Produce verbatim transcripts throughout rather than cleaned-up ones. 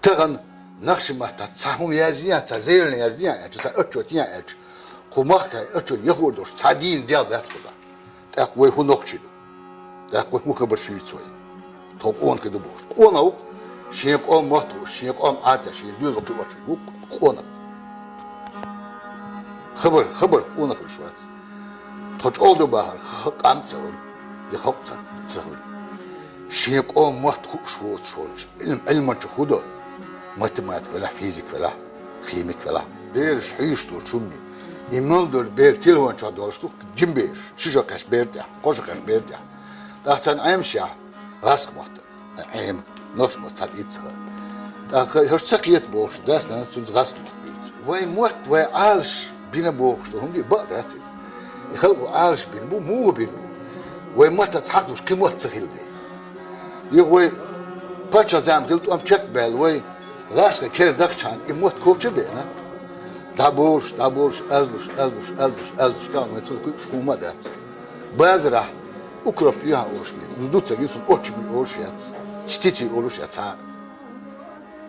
Тахан нах ши маттаца цхьа хӀума яздиан, цхьа заявлени яздиан аьлча, цхьа отчёт ян аьлча, кху махкахь отчёт яхур долуш цхьа дийна дел дац кхузахь. ТӀаккха вай хӀун нохчий ду? ТӀаккха вай хӀун хабар шуьйцу вай? Тхо къонахий ду бохуш. Къонах ву-кх шен къоман мотт хууш, шен къоман Ӏадат, шен доьзал кхиош ву-кх къонах. Хабар, хабар къонах уьш вац. Тхо чӀогӀа ду бахар, ха-, къам ца хуьлу, я халкъ ца, ца хуьлу. Шен къоман мотт хууш воцуш волчу Ӏилм-, Ӏилманча хӀун до? Математик велахь, физик велахь, химик велахь. Бераш хьуьйсуш долчу хӀумане. И мел долу бер телефон чохь долуш ду, жима бераш, ши шо кхаьчна бер тӀехь, кхо шо кхаьчна бер тӀехь. ТӀаккха царна Ӏемашехь, гӀазкхийн мотт. Ӏема, нохчийн мотт цхьа тӀе ца хаьа. ТӀаккха хӀорш ца кхета бохуш, дас-нанас цуьнца гӀазкхийн мотт буьйцу. Вайн мотт, вай Ӏалаш бина бохуш долу хӀума бакъ дац иза. И халкъо Ӏалаш бина бу, муха бина бу? Вай маттаца хьакхалуш кхин мотт ца хилла дела. Юха вай паччахьан зама хилла тӀом чекхбаьлла вай, гӀазкхийн кара дахчахьана и мотт коча а беана. ДӀаболуш, дӀаболуш, аьзлуш, аьзлуш, аьзлуш, аьзлуш, тахана вайн цунах кхуьуш хӀума а дац. Базарахь укроп ю хьан олуш бен, ду ца гина суна, очча бен олуш яц, цици олуш яц цхьа.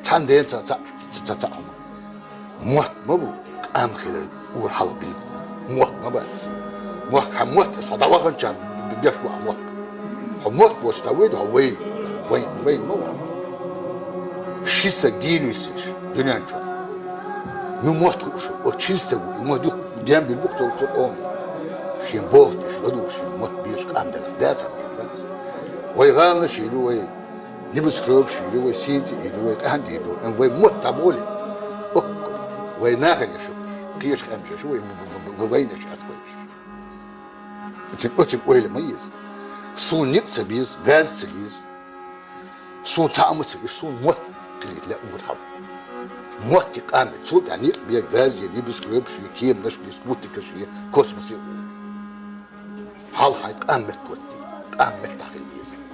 Цхьана дена ца, ца, ца, ца, ца хӀума. Мотт ма бу къам хилар ур хьалха билгало. Мотт ма бац. Мохк хьан мотт, со дӀаваханчарна беш бу хьан мохк. Хьо мотт боцуш дӀавайда, хьо вайна. Вайн, вайн ма ву. Ши стаг дийна висинчу дуьнен чохь. Ну мотт хууш, оцу шина стага ву, и мотт юха дем била бу-кх цо, цо къоман. Шен боху деш, ладугӀуш, шен мотт безаш къам делахь, дацахь бен бац. Вай гӀаланаш йийр ю, вай небоскребаш йийр ю, вай сийна цӀа йийр ю, вай къаьхьа дийр ду, амма вай мотт дӀаболий. Оккхура, вай нахана шу, кхечу къаьмнех шу, вай в-, в-, в-, вайнаш яц вайнаш. Оцу, оцу ойла ма еза. Суна ницкъ ца беза, газ ца еза. Суна цхьа а ма ца веш, суна мотт хилийта лаьа уггар хьалха. Мотт и къам меттиг, цул тӀаьхьа некъ бен, газ е, небоскребаш е, кеманаш е, спутникаш е, космос е. Хьалха хьайн къам меттиг хӀоттае, къам меттиг хила деза.